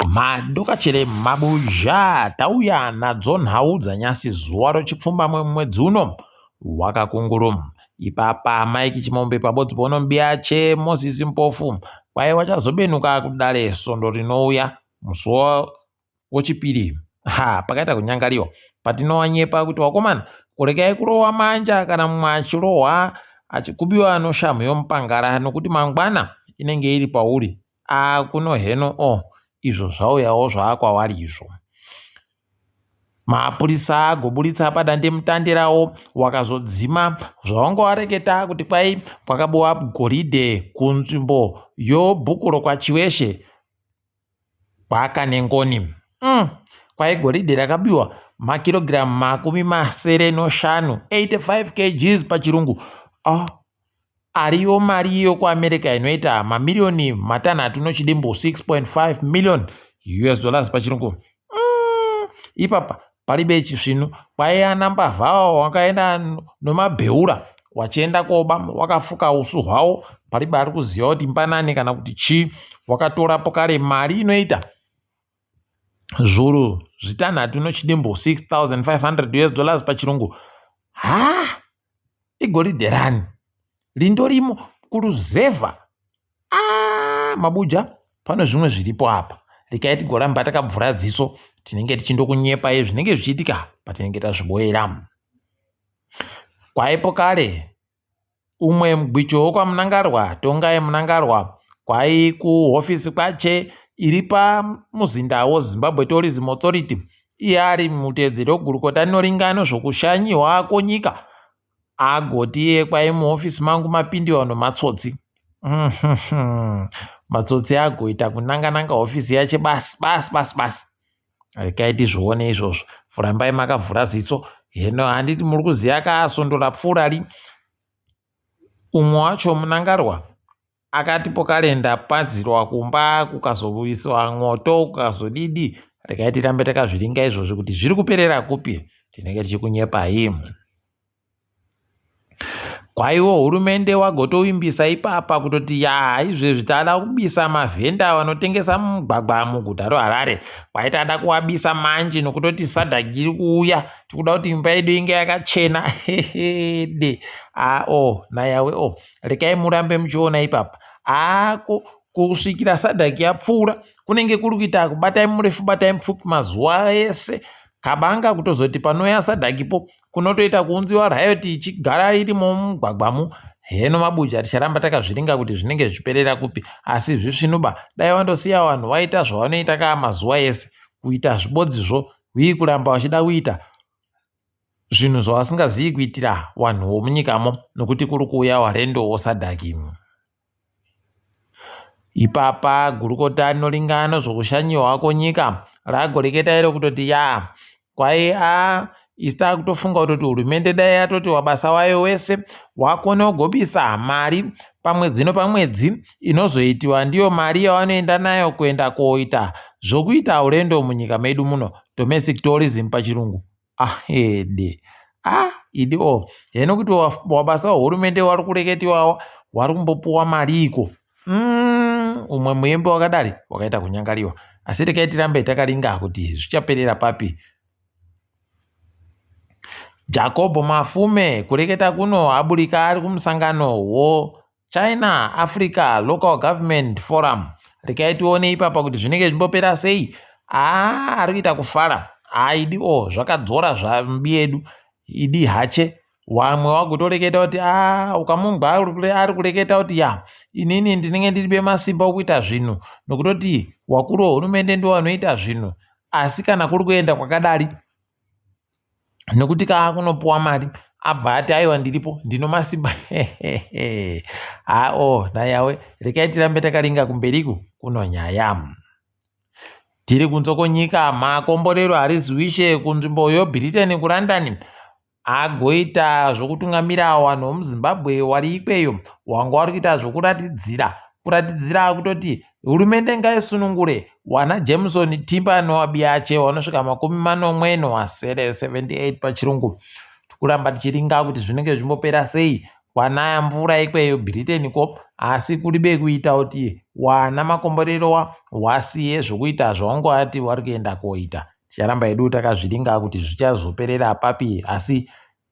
Madokachere mabuzha tauya nadzo nhau dzanyasi zuva rochipfumbamwe mumwedzi uno wakakunguru. Ipapa Mike Chimombe pabodzi ponombiyache Moses Mpofu kwai wachazobenuka kudare svondo rinouya musi wochipiri. Ha pakaita kunyangariwa patinowanyepa kuti wakomana kurekai kurohwa manja kana mumwe achirohwa achikubiwa noshamhu yomupangara nokuti mangwana inenge iri pauri. Ah kuno heno oh izvo zvauyawo zvaakwawari izvo. Mapurisa agoburitsa padandemutande rawo wakazodzima zvawanga wareketa kuti kwai kwakabowa goridhe kunzvimbo yobhuku rokwaChiweshe kwaKanengoni. Kwai goridhe rakabiwa makirogiramu 75 85 kgs pachirungu. Ah, Ariyo mari yokuAmerica inoita mamiriyoni matanhatu nochidimbu 6.5 million US dollars pachirungu. Ipapa paribe chisvinu kwaiana mbavha awo wakaenda nomabheura wachienda koba wakafuka usu hwawo paribe ari kuziva kuti mbanani kana kuti chii wakatorapo kare mari inoita zvuru zvitanhatu nochidimbu 6500 US dollars pachirungu. Ha igoridhe rani rindorimo kuruzevha ah, mabuja pane zvimwe zviripo apa rekai tigoramba takabvura dziso tinenge tichindokunyepai zvinenge zvichiitika patinenge tazviboera kwaipo kare Umwe mugwicho wokwaMunangarwa, Tongai Munangarwa, kwai kuhofisi kwache iri pamuzinda woZimbabwe Tourism Authority, iye ari mutevedzeri wegurukota rinoringa nezvokushanyiwa kwonyika, agoti iye kwai muhofisi mangu mapindiwa nomatsotsi. Matsotsi agoita kunanga-nanga hofisi yache basi basi basi basi. Regai tizvione izvozvo. Rambai makavhura zitso. Heno handiti muri kuziva ka svondo rapfuura ri umwe wacho Munangarwa akati pokare ndapadzirwa kumba kukazoiswa mwoto kukazodidi. Regai tirambe takazviringa izvozvo kuti zviri kuperera kupi tinenge tichikunyepai. Kwaiwo hurumende wagotovimbisa ipapa kutoti yaa izvezvi tada kubisa mavhenda vanotengesa mumugwagwa muguta roHarare. Kwai tada kuwabisa manje nokutoti SADC iri kuuya tikuda kuti imba yedu inge yakachena. Hehede aa o nayawe o rekai murambe muchiona ipapa. Aa kusvikira SADC yapfuura kunenge kuri kuita kubatai murefu batai mupfupi mazuva ese. Kabanga kutozoti panouya SADC po kunotoita kuunziwa riot ichigara irimo mumugwagwamo heno mabuja ticharamba takazviringa kuti zvinenge zvichiperera kupi asi zvisvinuba dai wandosiya vanhu waita zvavanoita kaa mazuva ese kuita zvibodzizvo hwii kuramba vachida kuita zvinhu zvavasingazivi kuitira vanhu vomunyikamo nokuti kuri kuuya warendo wosadhaki Ipapa gurukota rinoringana nezvokushanyiwa kwenyika ragoreketa iro kutoti yaa kwai a isu takutofunga kutoti hurumende dai yatoti wabasa wayo wese wakone kugobisa mari pamwedzi nopamwedzi inozoitiwa ndiyo mari yavanoenda nayo kuenda koita zvokuita urendo munyika medu muno domestic tourism pachirungu Ahede. Ah, idi o. Heno kuti wabasa wehurumende wari kureketiwawo wari kumbopuwa mariiko. Umwe muyembe wakadari wakaita kunyangariwa. Asi rekai tirambe takaringa kuti zvichaperera papi. Jacob Mafume kureketa kuno aburika ari kumusangano wo China Africa Local Government Forum. Rekai tione ipapa kuti zvinenge zvimbopera sei. Haa ari kuita kufara. Haidi o zvakadzora zvambi yedu. Idi hache. Wamwe wagotoreketa kuti aa ukamungwa ari kureketa kuti ya inini ndinenge ndiribe masimba okuita zvinhu nokutoti wakuru wehurumende ndiwo vanoita zvinhu asi kana kuri kuenda kwakadari nekuti kaakunopuwa mari abva ati aiwa ndiripo ndino masimba hao nayawe rekai tirambe takaringa kumberiku kuno nyaya tiri kunze kwenyika makomborero hariziwishe kunzvimbo yobritain kulondon agoita zvokutungamira vanhu vomuzimbabwe wari ikweyo wanga wari kuita zvokuratidzira kuratidzira kutoti Hurumende ngaisunungure wana Jameson Timba nowaBiache wanosvika 76 78 pachirungu. Tikuramba tichiringa kuti zvinenge zvimbopera sei. Kwanaya mvura ikweyo Britain ko asi kuribe kuita kuti wana makomborerowa wasiye zvokuita zvawanga wati wari kuenda koita. Ticharamba hedu takazviringa kuti zvichazoperera papi asi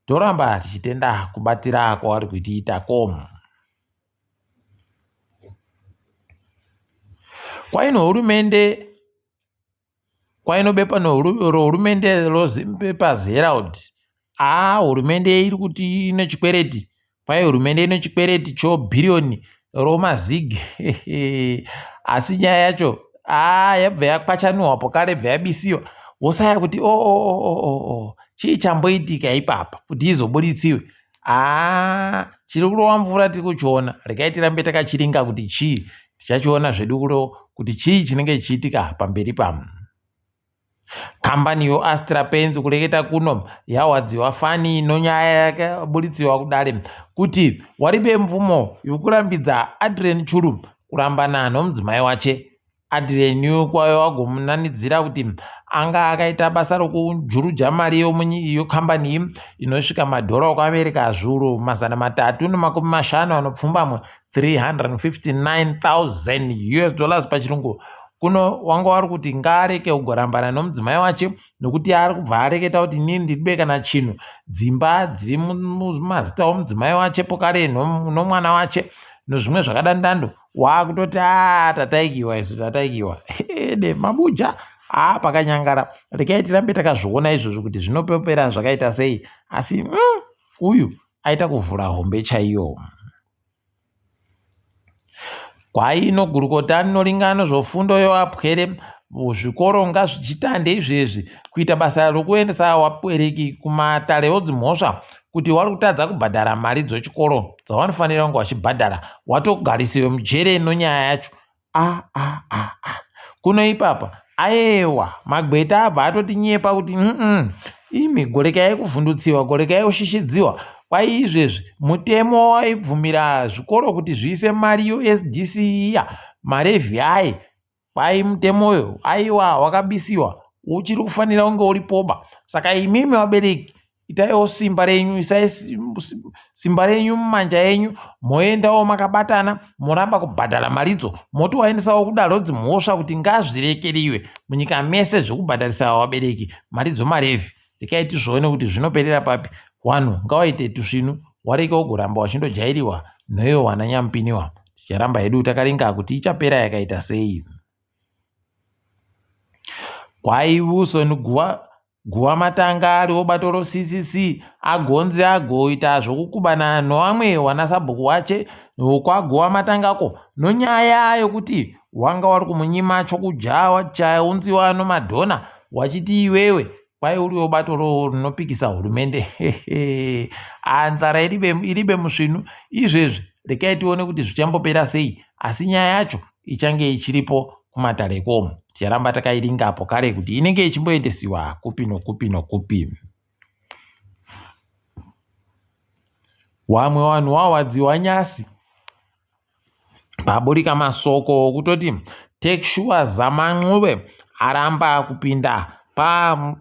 toramba tichitenda kubatira kwavari kutiita ko. Kwaino hurumende kwaino bepa rohurumende roZimpapers Herald haa hurumende iri kuti ine chikwereti kwai hurumende ine chikwereti chobhiriyoni romazig asi nyaya yacho haa yabva yakwachanuwa pokare bva yabisiwa wosaya kuti o oh, oh, oh, oh, oh. chii chamboitika ipapa kuti izoburitsiwe Haa chiri kurova mvura tiri kuchiona regai tirambe takachiringa kuti chii tichachiona zvedu kulo kuti chii chinenge chichiitika pamberi pam kambani yoastra pens kureketa kuno yawadziwa fani nonyaya yakaburitsiwa kudare kuti waripe mvumo yokurambidza adrian churu kurambana nomudzimai wache Adrian kwayo wagomunanidzira kuti anga akaita basa rokujuruja mari yokambani iyi inosvika madhora okuAmerica zviuru 357 359,000 US dollars pachirungu. Kuno wanga wari kuti ngaareke kugorambana nomudzimai wache nokuti ari kubva areketa kuti inini ndiribe kana chinhu dzimba dziri mumazita omudzimai wache pokare nomwana wache nozvimwe zvakadandando waakutoti a tataikiwa isu tataikiwa ede mabuja aa pakanyangara rekai tirambe takazviona izvozvo kuti zvinopepera zvakaita sei asi mm, uyu aita kuvhura hombe chaiyo kwaino gurukota rinoringana zvofundo yoapwere zvikoro ngazvichitande izvezvi kuita basa rokuendesa vabereki kumatare odzimhosva kuti wari kutadza kubhadhara mari dzochikoro dzawanofanira kunge wachibhadhara watogarisiwe mujere nonyaya yacho a a a a kuno ipapa ayewa magweta abva atotinyepa kuti mm imi gorekai kuvhundutsiwa gorekai kushishidziwa kwai izvezvi mutemo waibvumira zvikoro kuti zviise mari yosdc iya marevhi aye Kwai mutemo uyo aiwa wakabisiwa uchiri kufanira kunge uripoba saka imimi vabereki itaiwo simba renyu isai simba renyu mumanja enyu moendawo makabatana moramba kubhadhara maridzo motovaendesawo kudaro dzimhosva kuti ngazvirekeriwe munyika mese zvekubhadharisa vabereki maridzo marevhi Rekai tizvione kuti zvinoperera papi. Wanhu ngawaite tusvinu wareke wogoramba wachindojairiwa noiwo wana nyamupiniwa. Ticharamba hedu takaringa kuti ichapera yakaita sei. Kwai Wilson Guva Guva Matanga ariwo bato roCCC agonzi agoita zvokukubana noamwe wana sabhuku wache wokwaGuva Matangako nonyaya yokuti wanga wari kumunyima chokudya chaunziwa nomadhona wachiti iwewe kwai uriwo bato rinopikisa hurumende ah, nzara iribe, iribe musvinu izvezvi rekai tione kuti zvichambopera sei asi nyaya yacho ichange ichiripo kumatare komu ticharamba takairingapo kare kuti inenge ichimboendesiwa kupi nokupi nokupi wamwe wanhu wawadziwa nyasi Paburika masoko okutoti take sure Zama Ncube aramba kupinda pa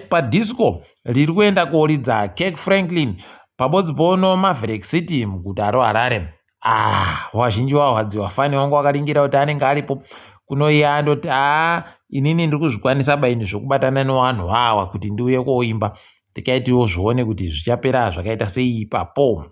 padisco riri kuenda koridza Kirk Franklin pabodzi pono Maverick City muguta roHarare. Ah, wazhinji wahwadziwa fani wangu wakaringira kuti anenge aripo kuno iye andoti aa ah, inini ndiri kuzvikwanisa baini zvokubatana nevanhu awa kuti ndiuye koimba tikaitiwo zvione kuti zvichapera zvakaita sei ipapo.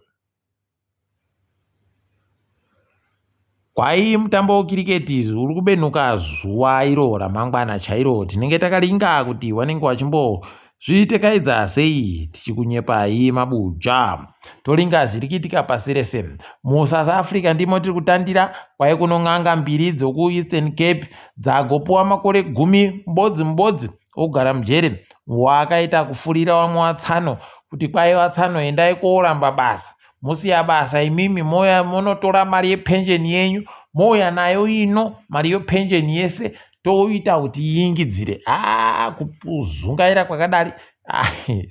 Kwai mutambo wekiriketi uri kubenuka zuva iro ramangwana chairo tinenge takaringa kuti wanenge wachimbozvitekaidza sei tichikunyepai mabuja toringa zviri kuitika pasi rese musouth africa ndimo tiri kutandira kwai kuno n'anga mbiri dzokueastern cape dzagopuwa makore gumi mbodzi mbodzi ogara mujeri waakaita kufurira wamwe watsano kuti kwai vatsano endai kooramba basa mosiya basa imimi moya monotora mari yepenjeni yenyu mouya nayo ino mari yepenjeni yese toita kuti iyingidzire aa kuzungaira kwakadari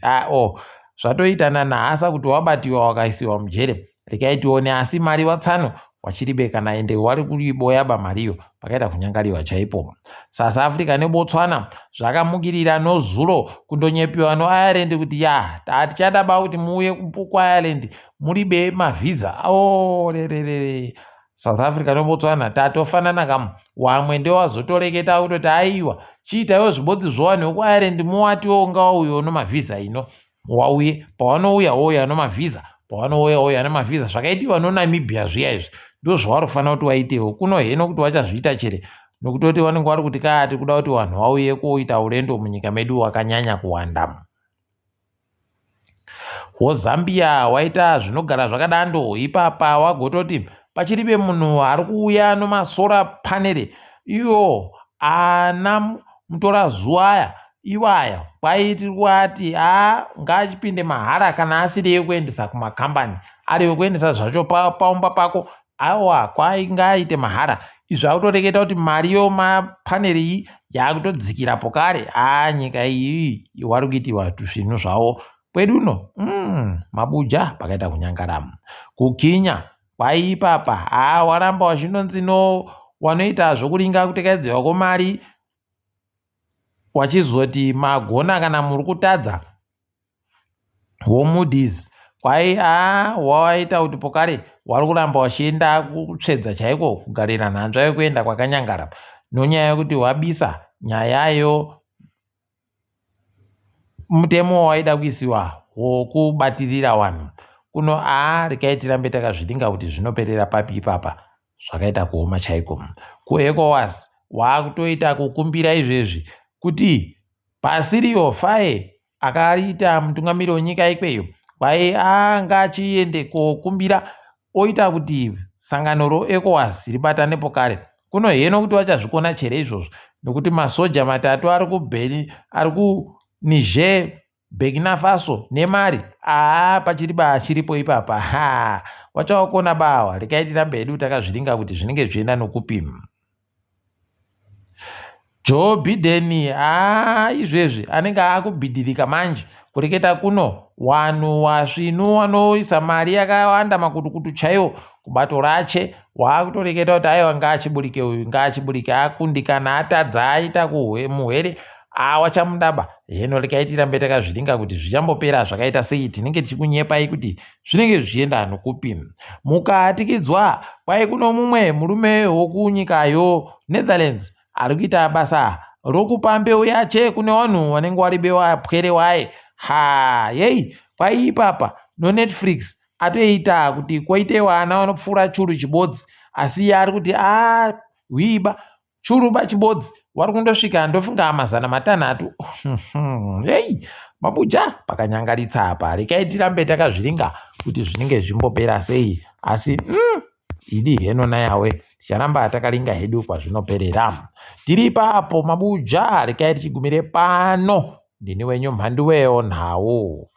ah, o oh, zvatoita nanahasa kuti wabatiwa wakaisiwa mujere rekai tione asi mari watsano Wachiribe kana ende wari kuiboyaba mariyo pakaita kunyangariwa chaipo. South Africa neBotswana zvakamukirira nozuro kundonyepiwa noIreland kuti ya hatichada ba kuti muuye kuIreland muribe mavhiza. Oh, rerere. South Africa neBotswana tatofanana kamu. Wamwe ndewazotoreketa kutoti aiwa chiitaiwo zvibotsi zvowanhu vekuIreland muwatiwo ngawauyewo nomavhiza ino. Wauye pawanouya wouya nomavhiza pawanouya wouya nemavhiza zvakaitiwa noNamibia zviya izvi ndozvavari kufanira kuti waitewo kuno heno kuti wachazviita chere nokutoti vanenge vari kuti kaa tiri kuda kuti vanhu vauye koita urendo munyika medu wakanyanya kuwanda. WoZambia waita zvinogara zvakadando ipapa wagototi pachiribe munhu ari kuuya nomasolar panel iwo ana mutorazuva aya Iwaya kwai tiri kuati haa ngaachipinde mahara kana asiri ekuendesa kumakambani ari ekuendesa zvacho paumba pako awa kwai ngaaite mahara izvi akutoreketa kuti mari yomapaneri iyi yakutodzikira pokare haa nyika iyi wari kuitiwa zvinhu zvavo kwedu uno mabuja pakaita kunyangara kukinya kwai ipapa haa waramba wachinonzi no wanoita zvokuringa kutekaidzirwa kwemari wachizoti magona kana muri kutadza woMoody's kwai haa waita kuti pokare wari kuramba wachienda kutsvedza chaiko kugarira nhanzva yekuenda kwakanyangara nonyaya yekuti wabisa nyayayo mutemo wawaida kuisiwa wokubatirira vanhu kuno haa regai tirambe takazviringa kuti zvinoperera papi ipapa zvakaita kuoma chaiko. KuEcowas wakutoita kukumbira izvezvi kuti Basilio Faye akaita mutungamiri wenyika ikweyo kwai anga achiende kokumbira oita kuti sangano roEcowas ribatane pokare. Kuno heno kuti vachazvikona chere izvozvo nokuti masoja matatu ari kuBeni ari kuNiger Burkina Faso nemari haa pachiri ba chiripo ipapa haa wachawakona bawa rekai tirambe hedu takazviringa kuti zvinenge zvichienda nokupi. Joe Biden haa izvezvi anenge akubhidhirika manje kureketa kuno wanhu wasvinu wanoisa mari yakawanda makutukutu chaiwo kubato rache waakutoreketa kuti aiwa ngaachiburike uyu ngaachiburike akundikana atadza aita muhwere awachamudaba heno rekai tirambe takazviringa kuti zvichambopera zvakaita sei tinenge tichikunyepai kuti zvinenge zvichienda nokupi mukatikidzwa kwai kuno mumwe murume wokunyika yoNetherlands ari kuita basa rokupa mbeu yache kune vanhu vanenge vari bewapwere waye ha yei kwai ipapa noNetflix atoita kuti koite vana vanopfuura churu chibodzi asi iye ari kuti a hwiba Churu chibodzi wari kundosvika ndofunga 600. Hei mabuja pakanyangaritsa apa rekai tirambe takazviringa kuti zvinenge zvimbopera sei asi idi heno nayawe ticharamba takaringa hedu kwazvinoperera. Tiri ipapo mabuja rekai tichigumire pano ndini wenyu mhanduweyo nhau.